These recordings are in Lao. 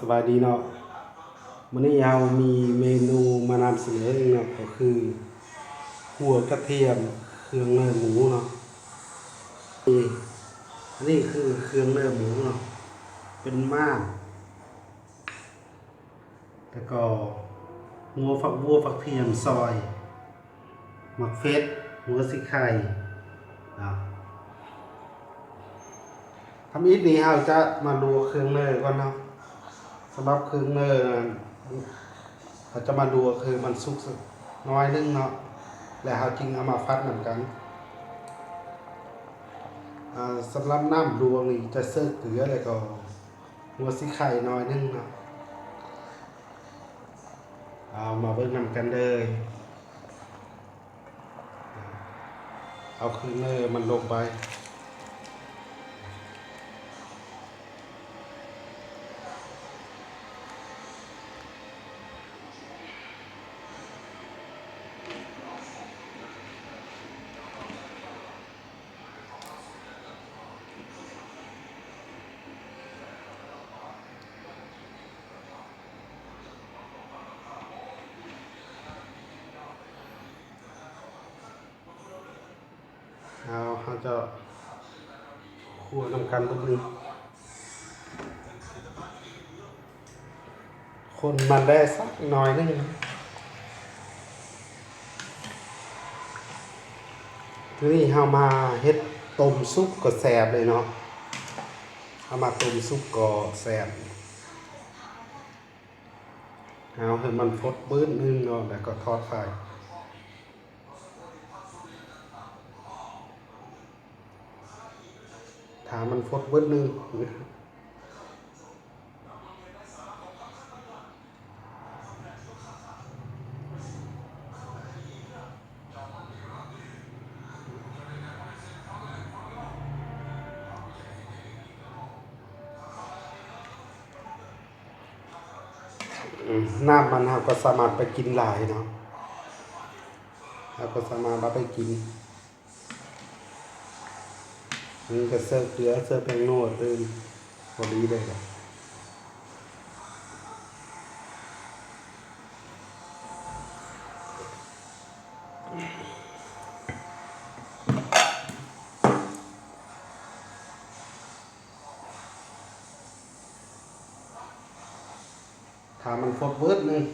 ສະບາຍດີເນາະ, ມື້ນີ້ເຮົາມີເມນູມານຳສະເໜີອີກເນາະ ກໍຄືຂົ້ວກະທຽມເຄື່ອງເນີໝູເນາະ. ນີ້ ອັນນີ້ຄືເຄື່ອງເນີໝູເນາະ ເປັນມ້າມ ແລ້ວກໍຫົວຝັກບົວ ຝັກທຽມ ຊອຍ ໝາກເຜັດ ຫົວສີໄຄເນາະ. ທຳອິດນີ້ເຮົາຈະມາລວກເຄື່ອງເນີກ່ອນເນາະ. ສຳລັບເຄື່ອງເນີນັ້ນ ເຮົາຈະມາລວກໃຫ້ມັນສຸກໜ້ອຍໜຶ່ງເນາະ ແລ້ວເຮົາຈຶ່ງເອົາມາຟັດນຳກັນ. ອາ ສຳລັບນ້ຳລວກນີ້ຈະເສີເກືອ ແລ້ວກໍຫົວສີໄຄໜ້ອຍໜຶ່ງເນາະ. ເອົາມາເບິ່ງນຳກັນເລີຍ. ເອົາເຄື່ອງເນີມັນລົງໄປ. ເອົາ ເຮົາຈະຂົ້ວນຳກັນເບິດນີ້ ຄົນມັນໄດ້ສັກໜ້ອຍໜຶ່ງ. ທີນີ້ເຮົາມາເຮັດຕົ້ມສຸກກໍແຊບເລີຍເນາະ, ເຮົາມາຕົ້ມສຸກກໍແຊບ. ເອົາໃຫ້ມັນຟົດບືດໜຶ່ງເນາະ ແລ້ວກໍທອດໄຟ. ຖ້າມັນຟົດບືດໜຶ່ງ. ອືມ ນ້ຳມັນເຮົາກໍສາມາດໄປກິນຫຼາຍເນາະ, ເຮົາກໍສາມາດເອົາໄປກິນ. ນີ້ກໍເສີເກືອ ເສີແປ້ງນົວຕື່ມ ພໍດີເລີຍ. ຖ້າມັນຟົດບືດໜຶ່ງ.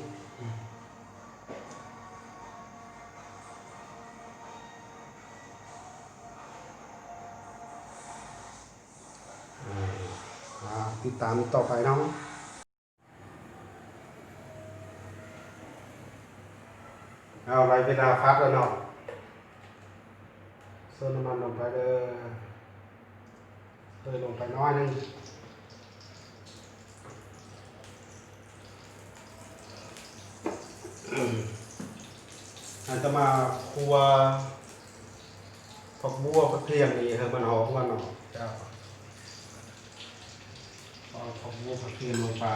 ເອີ ອ່າ ຕິດຕາມຕໍ່ໄປເນາະ. ເອົາ ໄດ້ເວລາຜັດແລ້ວເນາະ. ເສີນ້ຳມັນລົງໄປເດີ. ເຕີມລົງໄປໜ້ອຍໜຶ່ງ. ອາດຈະມາຂົ້ວຜັກບົວຜັກທຽມນີ້ໃຫ້ມັນຫອມກ່ອນເນາະເຈົ້າ. ເອົາຜັກບົວຜັກທຽມລົງໄປ.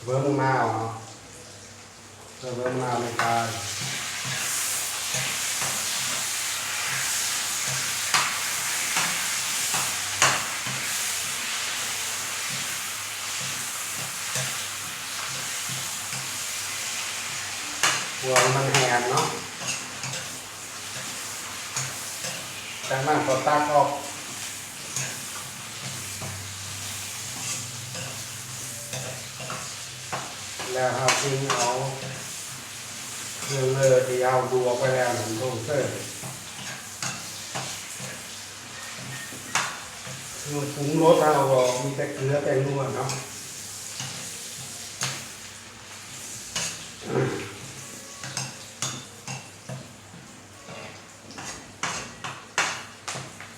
ເບິ່ງນາວເນາະ. ເອີ ເບິ່ງມະນາວໃນການ ຂົ້ວໃຫ້ມັນແຫ້ງເນາະ. ຈາກນັ້ນກໍຕັກອອກ ແລ້ວເຮົາຈຶ່ງເອົາເຄື່ອງເນີທີ່ເຮົາລວກໄວ້ແລ້ວນັ້ນລົງເສີ. ເຄື່ອງປຸງລົດເຮົາກໍມີແຕ່ເກືອແປ້ງນົວເນາະ.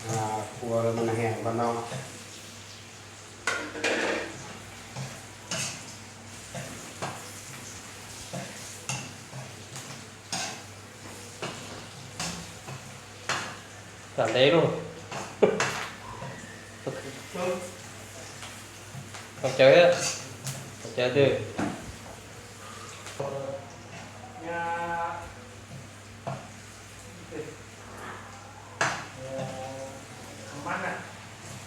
ອ່າ ຂົ້ວໃຫ້ມັນແຫ້ງກ່ອນເນາະ. ສາມເດ້ລູກ ຂອບໃຈເດີ້ ຂອບໃຈເດີ້.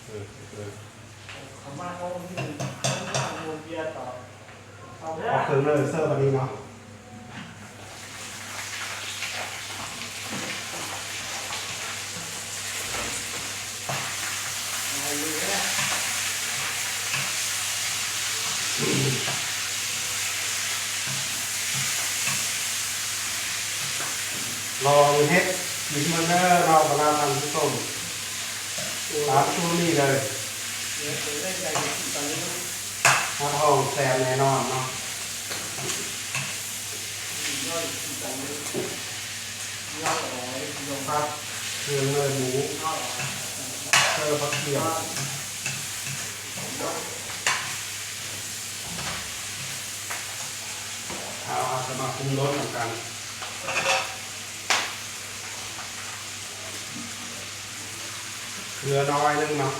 ເອີ ເອີ ເອົາເຄື່ອງເລີຍເສີບອັນນີ້ເນາະ. ລອງເຮັດກິນເບິ່ງເດີເນາະ ບັນດາທ່ານຜູ້ຊົມ ຕາມສູດນີ້ເລີຍ ຮັບຮອງແຊບແນ່ນອນເນາະ. ຜັດເຄື່ອງເລີໝູ ເສີບຜັກທຽມ. ເອົາ ເຮົາຈະມາປຸງລົດນຳກັນ ເກືອໜ້ອຍໜຶ່ງເນາະ.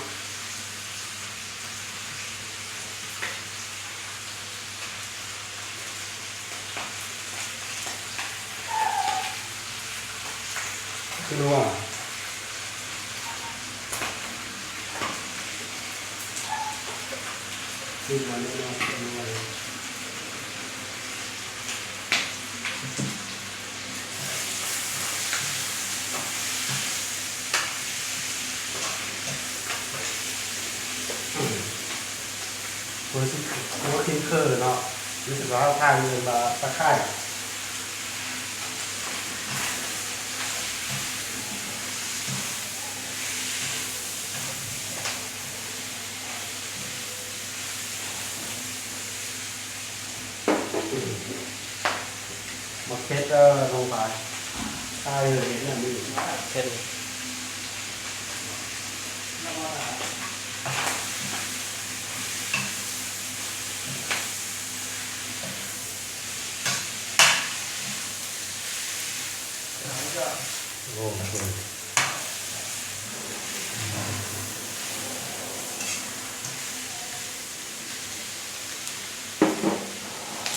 ຄືວ່າ ຫົວຊິ ຫົວຄິງເຄີເນາະ ຫຼືພາສາໄທເອີ້ນວ່າຕະໄຄ. ໝາກເຜັດ ເອີ ນ້ອງປາຍ ຕາຍເລີຍ ເຫັນອັນນີ້ ເຜັດ. ໂອ້ໂຫ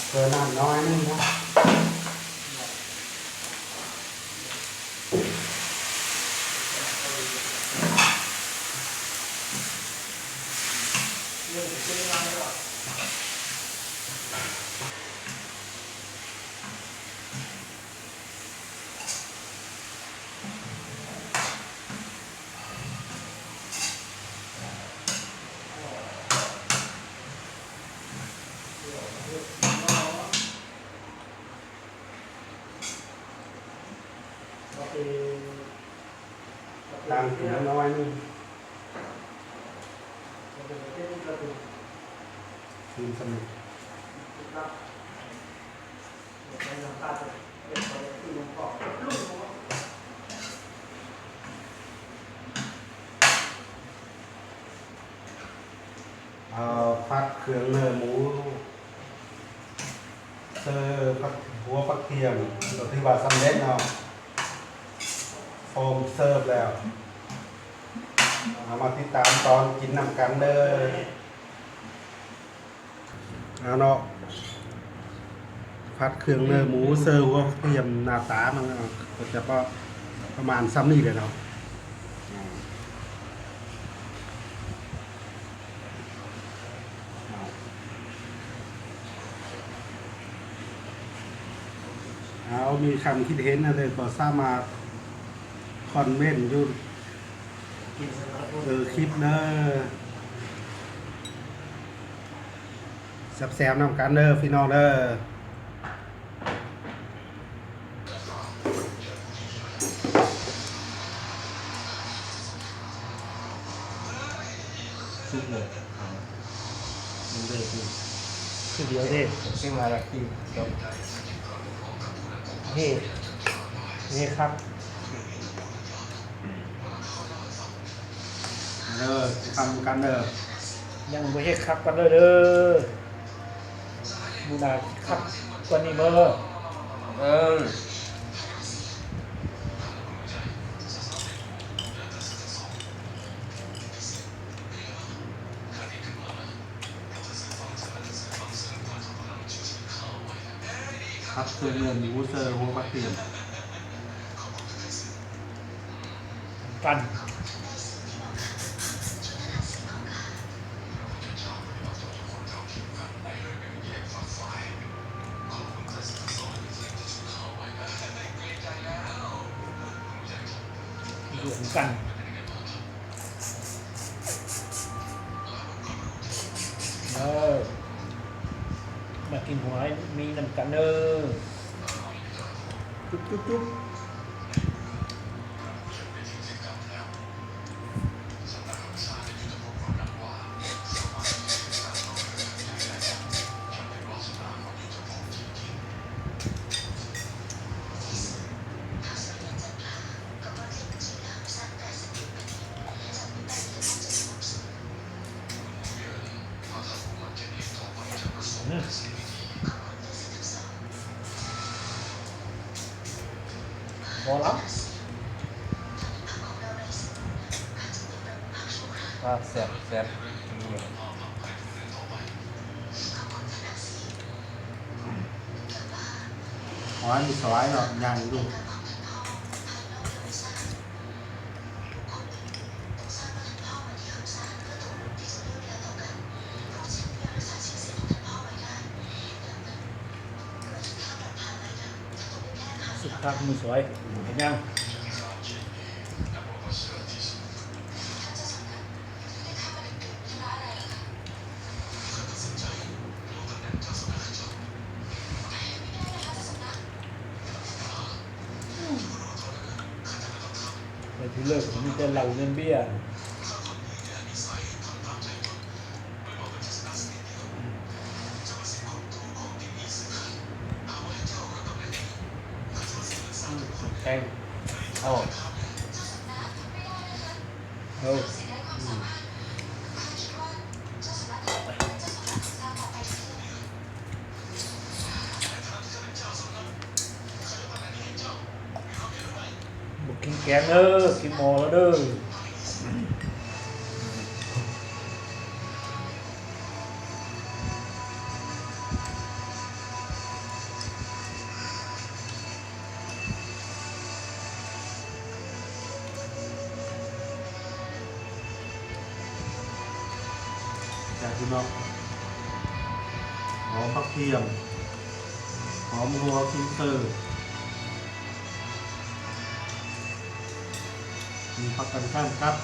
ເຕີມນ້ຳໜ້ອຍໜຶ່ງເນາະ. ຕັ້ງຂຶ້ນມາໜ້ອຍໜຶ່ງ ຄືນສຳເລັດ. ເອົາ ຜັດເຄື່ອງເນື້ອໝູ ເສີຜັກ ຫົວຜັກທຽມ ກໍຖືວ່າສຳເລັດເນາະ ພ້ອມເສີບແລ້ວ. ເອົາ ມາຕິດຕາມຕອນກິນນຳກັນເດີ. ເອົາເນາະ ຜັດເຄື່ອງເນື້ອໝູ ເສີຫົວກະທຽມ ໜ້າຕາມັນກໍຈະປະ ປະມານຊ່ຳນີ້ແຫຼະເນາະ. ເອົາ ມີຄຳຄິດເຫັນອັນໃດກໍສາມາດຄອມເມັນຢູ່ ເອີ ຄລິບເດີ. ແຊບໆນຳກັນເດີພີ່ນ້ອງເດີ. ສຸກເລີຍ ມັນເລີຍຄື ຄືດຽວເດ້ ສິບຫ້ານາທີ ຈົບ. ເຮັດ ເຮັດຄັກ. ເດີ ຄຳກັນເດີ ຍັງບໍ່ເຮັດຄັກປານໃດເດີ ມື້ໜ້າຄັກກວ່ານີ້ເດີ. ເອີ. ຜັດເຄື່ອງເນີນ ໝູເຊີ ຫົວກະທຽມ ກັນ ລວມກັນ. ເອີ ມາກິນຫົວມີ້ນຳກັນເດີ. ຈຸບໆໆ. ພໍລະ ອ່າ ແຊບ ແຊບ ຫອຍມີສວາຍເນາະ ຍ່າງຢູ່. ສຸດທ້າຍມືສວາຍ ເຫັນຍັງ? ແຕ່ທີ່ເລີກມີແຕ່ເຫຼົ້າເງິນເບ້ຍ. ແກງ ເອົາ ເອົາ ບໍ່ກິນແກງເດີ ກິນໝໍລະເດີ. ຈາກທີ່ເນາະ ຫອມຜັກທຽມ ຫອມຫົວຄິງເຕີ ມີຜັກກັນຂ້າມກັບ.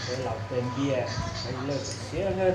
ເອີ ເຫຼົ້າເປັນເບຍ ໃຫ້ເລີກເສຍເງິນ.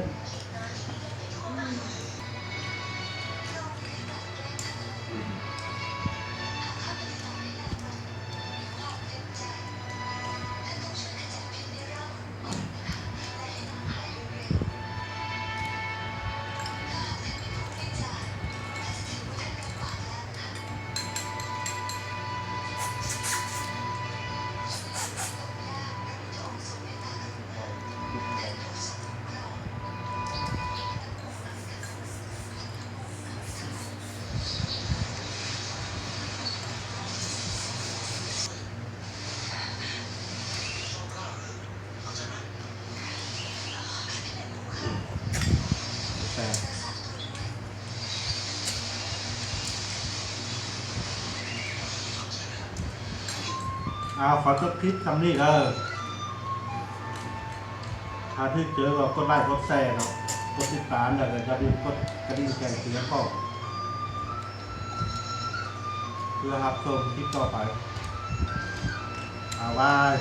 ອ້າວ ຂໍຈົບຄລິບຊ່ຳນີ້ເດີ. ຖ້າຖືກໃຈກໍກົດໄລ້ກົດແຊເນາະ ກົດຕິດຕາມ ແລ້ວກໍຢ່າລືມກົດກະດິ່ງແຈ້ງເຕືອນພ້ອມ ເພື່ອຮັບຊົມຄລິບຕໍ່ໄປ. ບາຍບາຍ.